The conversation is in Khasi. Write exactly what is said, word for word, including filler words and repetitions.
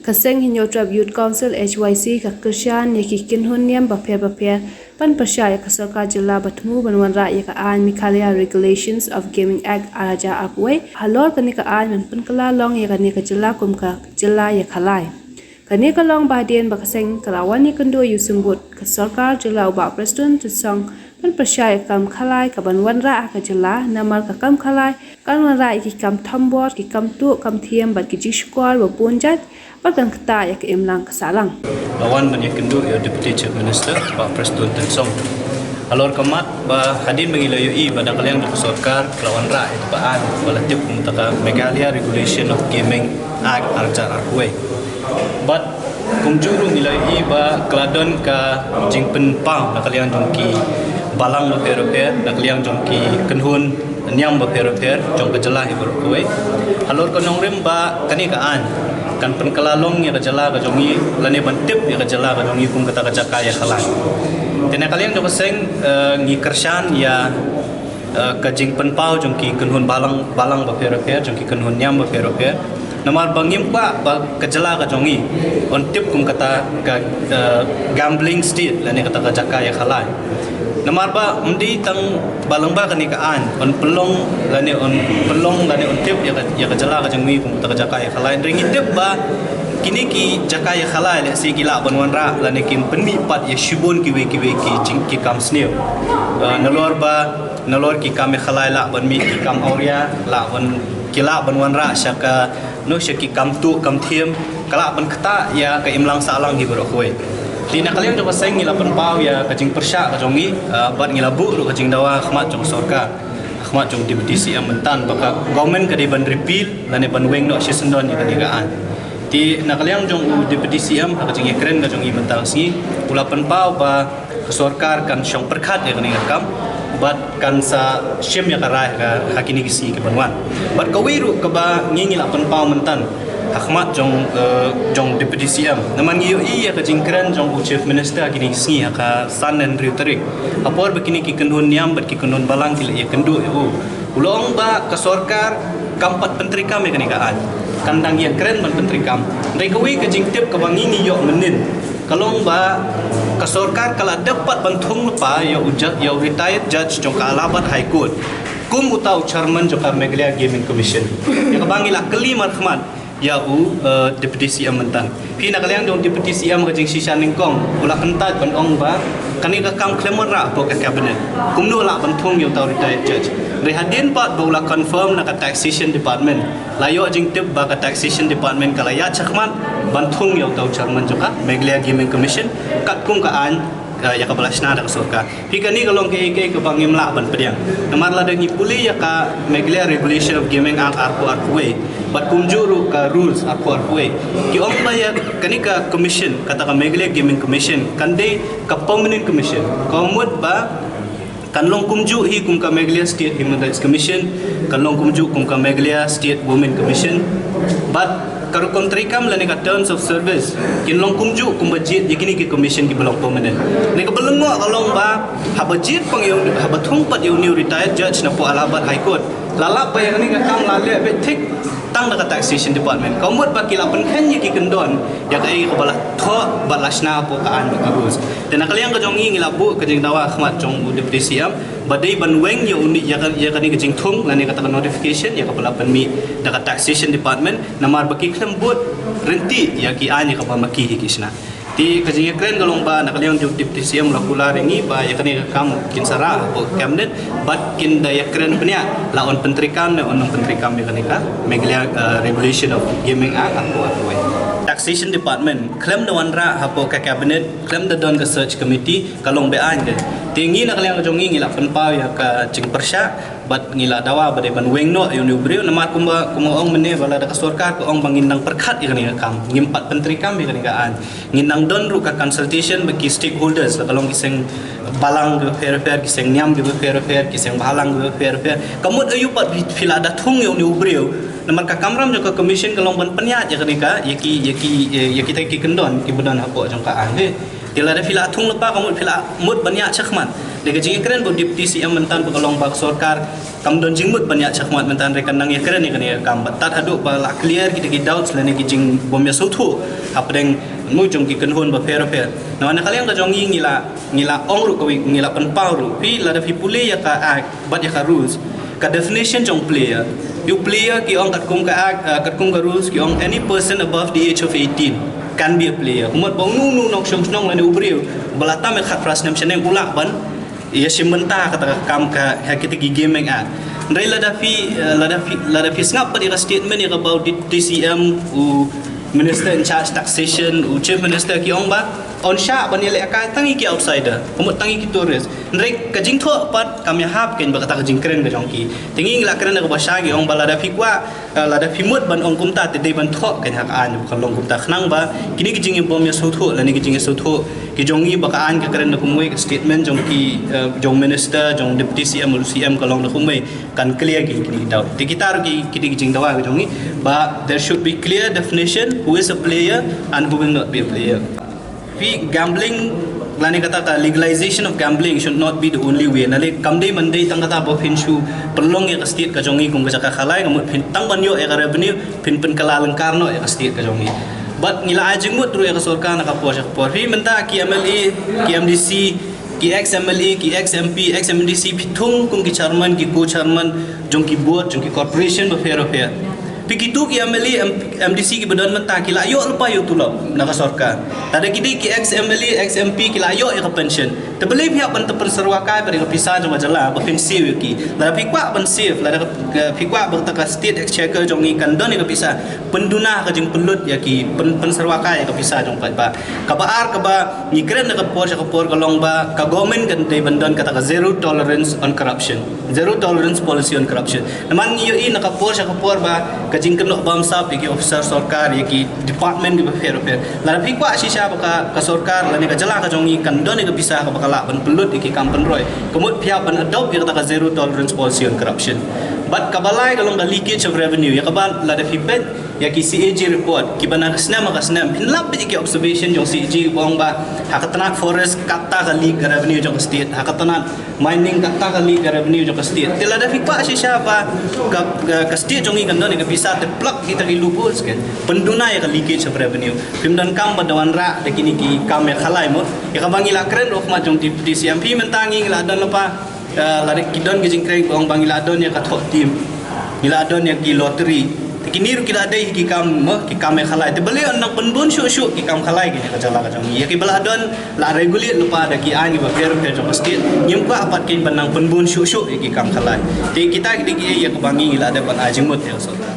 Ka seng Hynñiewtrep Youth Council, H Y C, ka kyrshan ïa ki kynhun niam bapher bapher ban pyrshah ïa ka sorkar jylla ba thmu ban wanrah ïa ka aiñ Meghalaya Regulations of Gaming Act ar hajar arphew wei halor kane ka aiñ ban pynkylla long ïa kane ka jylla kum ka jylla ïakhalai. Kane ka long ba hadien ba ka seng ka la wan ïakynduh ïa u symbud ka sorkar jylla u Bah Prestone Tynsong ban pyrshah ïa ka kam khalai kaban wanrah ha ka jylla, namar ka kam khalai kan wanrah ïa ki kam thombor, ki kam tuh kam thiam bad ki jingshukor ba bun jait bad kan ktah ïa ka imlang ka sahlang. La wan ban ïakynduh ïa u Deputy Chief Minister Bah Prestone Tynsong halor ka mat ba hadien ba ngi la ïohi ba na ka liang jong ka sorkar ka la wanrah ïa ka aiñ ba la tip kum kata ka Meghalaya Regulation of Gaming Act ar hajar arphew wei. Bad kumjuh ruh ngi la ïohi ba ka la don ka jingpynpaw na ka liang jong ki balang bapher bapher, na ka liang jong ki kynhun niam bapher bapher jong ka jylla hi baroh kawei halor ka nongrim ba kane ka aiñ kan pynkylla long ïa ka jylla ka jong ngi lane ban tip ïa ka jylla ka jong ngi kum kata ka jaka ïakhalai. Te na ka liang jong ka seng, eh, ngi kyrshan ïa, eh, ka jingpynpaw jong ki kynhun balang, balang bapher bapher, jong ki kynhun niam bapher bapher. Namar ba ngim kwah ba ka jylla ka jong ngi un tip kum kata ka, eh, gambling state lane kata ka jaka ïakhalai. Namar ba ym dei tang ba lyngba kane ka aiñ un pynlong lane un pynlong lane un tip ïa ka, ïa ka jylla ka jong ngi kum kata ka jaka ïakhalai. Hynrei ngi tip ba kine ki jaka ïakhalai lehse ki lah ban wanrah lane kim pynmih pat ïa shibun kiwei kiwei ki jing, ki kam sniew. Eh, nalor ba, nalor ki kam ïakhalai lah ban mih ki kam awria, lah ban, ki lah ban wanrah sha ka, no, sha ki kam tuh kam thiam, ka lah ban ktah ïa ka imlang sahlang hi baroh kawei. Te na ka liang jong ka seng ngi la pynpaw ïa ka jingpyrshah ka jong ngi, ah, bad ngi la buh ruh ka jingdawa ha khmat jong ka sorkar, ha khmat jong u Deputy C M mynta ba ka government ka dei ban repeal lane ban weng noh shisyndon ïa kane ka aiñ. Te na ka liang jong u Deputy C M ha ka jingïakren ka jong ngi mynta ka sngi u la pynpaw ba ka sorkar kan shong pyrkhat ïa kane ka kam bad kan sa shim ïa ka rai ha, ha kine ki sngi ki ban wan. Bad kawei ruh kaba ngi, ngi la pynpaw mynta ha khmat jong, eh, jong Deputy C M. Namar ngi ïohi ïa ka jingkren jong u Chief Minister ha kine ki sngi ha ka san ne hynriew tarik. Ha por ba kine ki kynhun niam bad ki kynhun balang ki la ïakynduh ïa u, u la ong ba ka sorkar kam pat pyntreikam ïa kane ka aiñ. Kan dang ïakren ban pyntreikam. Hynrei kawei ka jingtip kaba ngi ngi ïoh mynnin ka long ba ka sorkar ka la dep pat ban thung lypa ïa u ju-, ïa u retired judge jong ka Allahabad High Court kum uta u chairman jong ka Meghalaya Gaming Commission. Ïa kaba ngi la kylli markhmat ïa u, eh, Deputy C M mynta. Phi, na ka liang jong u Deputy C M ka jingshisha nyngkong u la kyntait ban ong ba kane ka kam khlem wanrah hapoh ka cabinet, kumno lah ban thung ïa uta u retired judge. Hynrei hadien pat ba u la confirm na ka Taxation Department, la ïoh jingtip ba ka Taxation Department ka la ïaid shakhmat ban thung ïa uta u chairman jong ka Meghalaya Gaming Commission katkum ka aiñ, eh, ïa kaba la shna da ka sorkar. Phi, kane ka long kaei kaei kaba ngim lah ban pdiang. Namar lada ngi pule ïa ka Meghalaya Regulation of Gaming Act arphew arphew wei bad kumjuh ruh ka rules arphew arphew wei, ki ong ba ïa kane ka commission, kata ka Meghalaya Gaming Commission, kan dei ka permanent commission. Ka mut ba kan long kumjuh hi kum ka Meghalaya State Human Rights Commission, kan long kumjuh kum ka Meghalaya State Women Commission. Bad ka rukom treikam lane ka terms of service kin long kumjuh kumba jied ïa kine ki commission kiba long permanent. Ne kaba lyngngoh ka long ba haba jied pang ïa u, haba thung pat ïa une u retired judge napoh Allahabad High Court, la lap ba ïa kane ka kam la leh beit thik tang da ka Taxation Department. Ka mut ba ki la pynkheiñ ïa ki kyndon ïa kaei kaba la thoh bad la shna hapoh ka aiñ bad ka rules. Te na ka liang ka jong ngi, ngi la buh ka jingdawa ha khmat jong u Deputy C M ba dei ban weng ïa une, ïa ka, ïa kane ka jingthung lane kata ka notification ïa kaba la pynmih da ka Taxation Department, namar ba ki khlem bud ryntih ïa ki aiñ ïa kaba ma ki hi ki shna. Te ka jingïakren ka long ba na ka liang jong u Deputy C M u la kular ïa ngi ba ïa kane ka kam kin sa rah hapoh ka cabinet bad kin da ïakren bniah la un pyntreikam ne un ym pyntreikam ïa kane ka Meghalaya, eh, Regulation of Gaming Act arphew arphew wei. Taxation Department khlem da wanrah hapoh ka cabinet, khlem da don ka search committee, ka long be-aiñ de. Te ngi na ka liang ka jong ngi, ngi la pynpaw ïa ka jingpyrshah bad ngi la dawa ba dei ban weng noh ïa une u briew, namar kumba, kumba ong mynne ba lada ka sorkar ka ong ba ngin nang pyrkhat ïa kane ka kam, ngim pat pyntreikam ïa kane ka aiñ. Ngin nang don ruh ka consultation bad ki stakeholders, la ka long ki seng balang kiba pher pher, ki seng niam kiba pher pher, ki seng bhalang kiba pher pher. Ka mut aïu pat phi, phi la da thung ïa une u briew, namar ka kamram jong ka commission ka long ban pynïaid ïa kane ka, ïa ki, ïa ki, ïa, ïa kita ki kyndon kiba don hapoh jong ka aiñ de. Te lada phi la thung lypa ka mut phi la mut ban ïa shakhmat. Dei ka jingkren bad Deputy C M mynta ba ka long ba ka sorkar kam don jingmut ban ïa shakhmat mynta re kan nang ïa kren ïa kane ka kam. Bad tad haduh ba la clear kita ki doubts lane ki jingbym ïa sngewthuh hapdeng mujung ki kynhun bapher bapher. Na wan ka liang ka jong ngi ngi la ngi la ong ruh ka wi ngi la pynpaw ruh. Phi lada phi pule ïa ka act bad ïa ka rules, ka definition jong player. Ïa u player ki ong katkum ka act, uh, katkum ka rules ki ong any person above the age of eighteen can be a player. Kumut ba u nu nu nongshong shnong lane u briew ba la tam ïa khatphra snem shaneng u lah ban ïa shim bynta kata ka kam ka ha kita ki gaming act. Hynrei lada phi, uh, lada phi, lada phi sngap bad ïa ka statement ïa ka ba u Deputy C M, u Minister in charge taxation, u Chief Minister ki ong ba yn shah ban ïalehkai tang ïa ki outsider, kumut tang ïa ki tourist. Hynrei ka jingthoh pat kam ïa hap kein ba kata ka jingkren ka jong ki. Te ngi la kren ka ba sha ki ong ba lada phi kwah, eh, lada phi mut ban ong kumta te dei ban thoh kein ha ka aiñ ba ka long kumta khnang ba kine ki jingïabym ïa sngewthuh lane ki jingïa sngewthuh ki jong ngi ba ka aiñ ka kren da kumwei, ka statement jong ki, eh, jong minister, jong Deputy C M, C M ka long da kumwei, kan clear ki kine ki doubt. Te kita ruh ki kine ki jingdawa ka jong ngi ba there should be clear definition who is a player and who will not be a player. Phi gambling lane kata ka legalization of gambling should not be the only way. Nale kam dei man dei tang kata ba phin shu pynlong ïa ka state ka jong ngi kum ka jaka khalai, ka mut phin tang ban ïoh ïa ka revenue phin pynkylla lyngkar noh ïa ka state ka jong ngi. Bad ngi la ai jingmut ruh ïa ka sorkar na ka por sha ka por. Phi mynta ki M L A, ki M D C, ki ex M L A, ki ex M P, ex M D C, phi thung kum ki chairman, ki co-chairman jong ki board, jong ki corporation bapher bapher. Phi kitu ki M L A, M-, M D C ki ba don mynta ki la ïoh lypa ïa u tulop na ka sorkar. Lada ki dei ki ex M L A, ex M P ki la ïoh ïa ka pension. Te balei phi hap ban pynshyrwa kai bad ïa ka pisa jong ka jylla ba phin save ïa ki. Lada phi kwah ban save, lada ka, ka, phi kwah ba kata ka state exchequer jong ngi kan don ïa ka pisa, pynduna ka jingpynlut ïa ki, pyn, pynshyrwa kai ïa ka pisa jong paidbah. Kaba ar kaba ngi kren na ka por sha ka por ka long ba ka government kan dei ban don kata ka zero tolerance on corruption. Zero tolerance policy on corruption. Namar ngi ïohi na ka por sha ka por ba ka jingkynnoh bamsap ïa ki officer sorkar, ïa ki department kiba pher bapher. Lada phi kwah shisha ba ka, ka sorkar lane ka jylla ka jong ngi kan don ïa ka pisa kaba ka lah ban pynlut ïa ki kam pynroi, ka mut phi hap ban adopt ïa kata ka zero tolerance policy on corruption. Bad kaba lai ka long ka leakage of revenue, ïa kaba lada phi peit ïa ki C A G report kiba na ka snem ha ka snem, phin lap beit ïa ki observation jong C A G ba ong ba ha ka tnat forest katta ka leak ka revenue jong ka state, ha ka tnat mining katta ka leak ka revenue jong ka state. Te lada phi kwah shisha ba ka, ka, ka state jong ngi kan don ïa ka pisa, te plug kita ki loopholes, kan pynduna ïa ka leakage of revenue. Phim donkam ba da wanrah da kine ki kam ïa khalai mo. Ïa kaba ngi la kren ruh khmat jong Deputy C M, phi mynta ngi la don lypa, eh, lada ki don ki jingkren ba ong ba ngi la don ïa ka thoh tim, ngi la don ïa ki lottery. Te kine ruh ki la dei ki kam mo, ki kam ïa khalai. Te balei yn nang pynbun shuh shuh ki kam khalai kine ka jylla ka jong ngi. Ïa kiba la don la regulate lypa da ki aiñ kiba pher pher jong ka state. Ngim kwah pat kein ban nang pynbun shuh shuh ïa ki kam khalai. Te kita ki dei ki ïa kaba ngi la dep ban ai jingmut ïa ka sorkar.